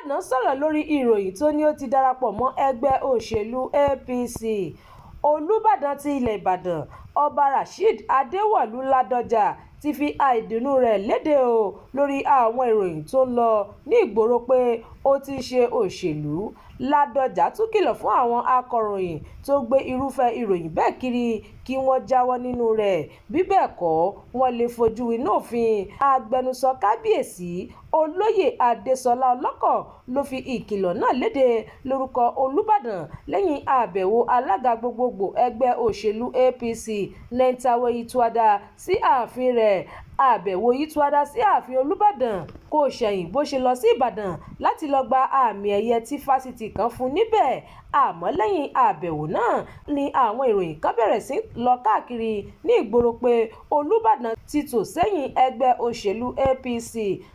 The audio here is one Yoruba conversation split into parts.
Olùbàdàn sọ̀rọ̀ lórí ìròyìn tó ní ó ti darapọ̀ mọ́ ẹgbẹ́ òṣèlú APC. Olùbàdàn ti ilẹ̀ Ìbàdàn, Ọba Rasheed Adéwọ̀lú Ládọjà, ti fi àìdùnnú rẹ̀ lédè o lórí àwọn ìròyìn tó ń lọ ní ìgboro pé ó ti ń ṣe òṣèlú. Ládọjà tún kìlọ̀ fún àwọn akọ̀ròyìn tó ń gbé irúfẹ́ ìròyìn bẹ́ẹ̀ kiri kí wọ́n jáwọ́ nínú rẹ̀, bí bẹ́ẹ̀ kọ́, wọ́n lè fojú winá òfin. Agbẹnusọ Kábíyèsí, Olóyè Adésọlá Ọlọ́kọ̀, ló fi ìkìlọ̀ náà lédè lórúkọ Olùbàdàn lẹ́yìn àbẹ̀wò alága gbogboògbò ẹgbẹ́ òṣèlú APC, Nentawe Yituada, sí ààfin rẹ̀. Àbẹ̀wò Yituada sí ààfin Olùbàdàn kò ṣẹ̀yìn bó ṣe lọ sí Ìbàdàn láti lọ́ọ́ gba àmì ẹ̀yẹ tí fásitì kan fún un níbẹ̀. Àmọ́ lẹ́yìn àbẹ̀wò náà ni àwọn ìròyìn kan bẹ̀rẹ̀ sí í lọ káàkiri ní ìgboro pé Olùbàdàn ti tò sẹ́yìn ẹgbẹ́ òṣèlú APC.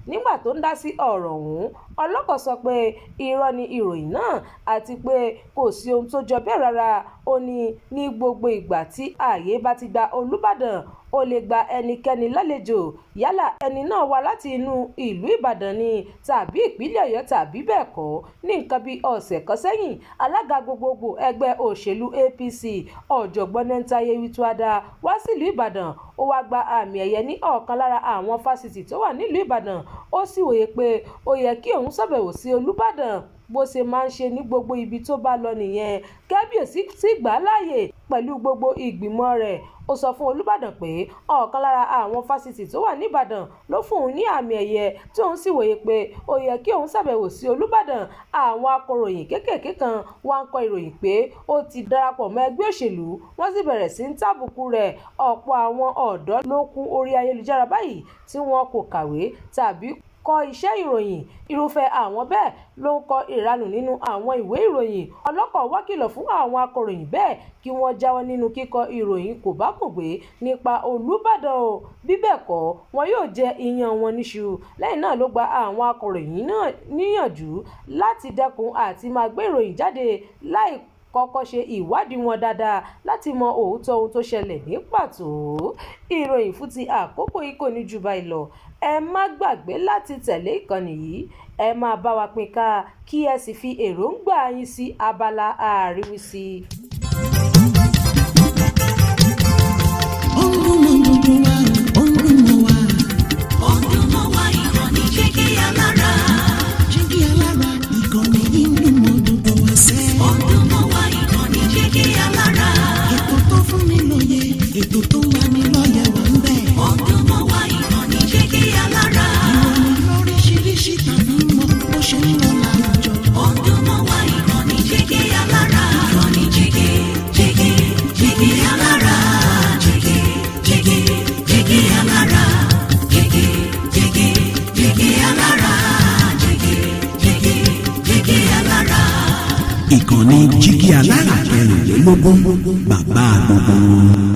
Nígbà tó ń dá sí ọ̀rọ̀ ọ̀hún, Ọlọ́kọ̀ sọ pé irọ́ ni ìròyìn náà àti pé kò sí ohun tó jọ bẹ́ẹ̀ rárá. Ó ní ní gbogbo ìgbà tí ààyè bá ti gba Olùbàdàn, ó lè gba ẹnikẹ́ni lálejò, yálà ẹni náà wá láti inú ìlú Ìbàdàn ni tàbí ìpínlẹ̀ Ọ̀yọ́ tàbí bẹ́ẹ̀ kọ́. Ní nǹkan bíi ọ̀sẹ̀ kan sẹ́yìn, alága gbogboògbò ẹgbẹ́ òṣèlú APC, Ọ̀jọ̀gbọ́n Nentawe Yituada, wá sílùú Ìbàdàn. Ó wáá gba àmì ẹ̀yẹ ní ọ̀kan lára àwọn fásitì tó wà nílùú Ìbàdàn. Ó sì wòye pé ó yẹ kí òun ṣàbẹ̀wò sí Olùbàdàn, bó ṣe máa ń ṣe ní gbogbo ibi tó bá lọ nìyẹn. Kábíyèsí sì gbà á láàyè pẹ̀lú gbogbo ìgbìmọ̀ rẹ̀. Ó sọ fún Olùbàdàn pé ọ̀kan lára àwọn fásitì tó wà níbàdàn ló fún òun ní àmì ẹ̀yẹ, tí òun sì wòye pé ó yẹ kí òun ṣàbẹ̀wò sí Olùbàdàn. Àwọn akọ̀ròyìn kéékèèké kan wá ń kọ ìròyìn pé ó ti darapọ̀ mọ́ ẹgbẹ́ òṣèlú, wọ́n sì bẹ̀rẹ̀ sí í tàbùkù rẹ̀. Ọ̀pọ̀ àwọn ọ̀dọ́ ló kún orí ayélujára báyìí tí wọn kò kàwé tàbí kọ́ iṣẹ́ ìròyìn. Irúfẹ́ àwọn bẹ́ẹ̀ ló ń kọ ìranù nínú àwọn ìwé ìròyìn. Ọlọ́kọ̀ wá kìlọ̀ fún àwọn akọ̀ròyìn bẹ́ẹ̀ kí wọ́n jáwọ́ nínú kíkọ ìròyìn kòbákùngbé nípa Olùbàdàn o, bí bẹ́ẹ̀ kọ́, wọn yóò jẹ iyán wọn níṣu. Lẹ́yìn náà ló gba àwọn akọ̀ròyìn náà níyànjú láti dẹ́kun àti máa gbé ìròyìn jáde láì kọ́kọ́ ṣe ìwádìí wọn dáadáa láti mọ òótọ́ ohun tó ṣẹlẹ̀ ní pàtó. Ìròyìn fún ti àkókò yìí kò ní jù báyìí lọ. Ẹ má gbàgbé láti tẹ̀lé ìkànnì yìí, ẹ máa bá wa pín ká, kí ẹ sì fi èròǹgbà yín sí abala àríwísí. Ó ń dún mọ́ gbogbo wa, ó ń dún mọ́ wa. Ó ń dún mọ́ wa, ìkànnì Jígí Alára. Jígí Alára, ìkànnì yìí ń dún mọ́ gbogbo wa sẹ́. Ó ń dún mọ́ wa, ìkànnì Jígí Alára. Ètò tó fún ni lóye, ètò tó ń lani lọ́yẹ̀ wà ń bẹ̀. Ó ń dún mọ́ wa, ìkànnì Jígí Alára. Ìròyìn lóríṣiríṣi tàbí mọ bó ṣe ń lọ láwùjọ. Ó ń dún mọ́ wa, ìkànnì Jígí Alára. Ìkànnì Jígí, Jígí, Jígí Alára. Jígí, Jígí, Jígí Alára. Jígí, Jígí, Jígí Alára. Jígí, Jígí, Jígí Alára. Ìkànnì Jígí Alára 24, bàbá gbogbo wọn.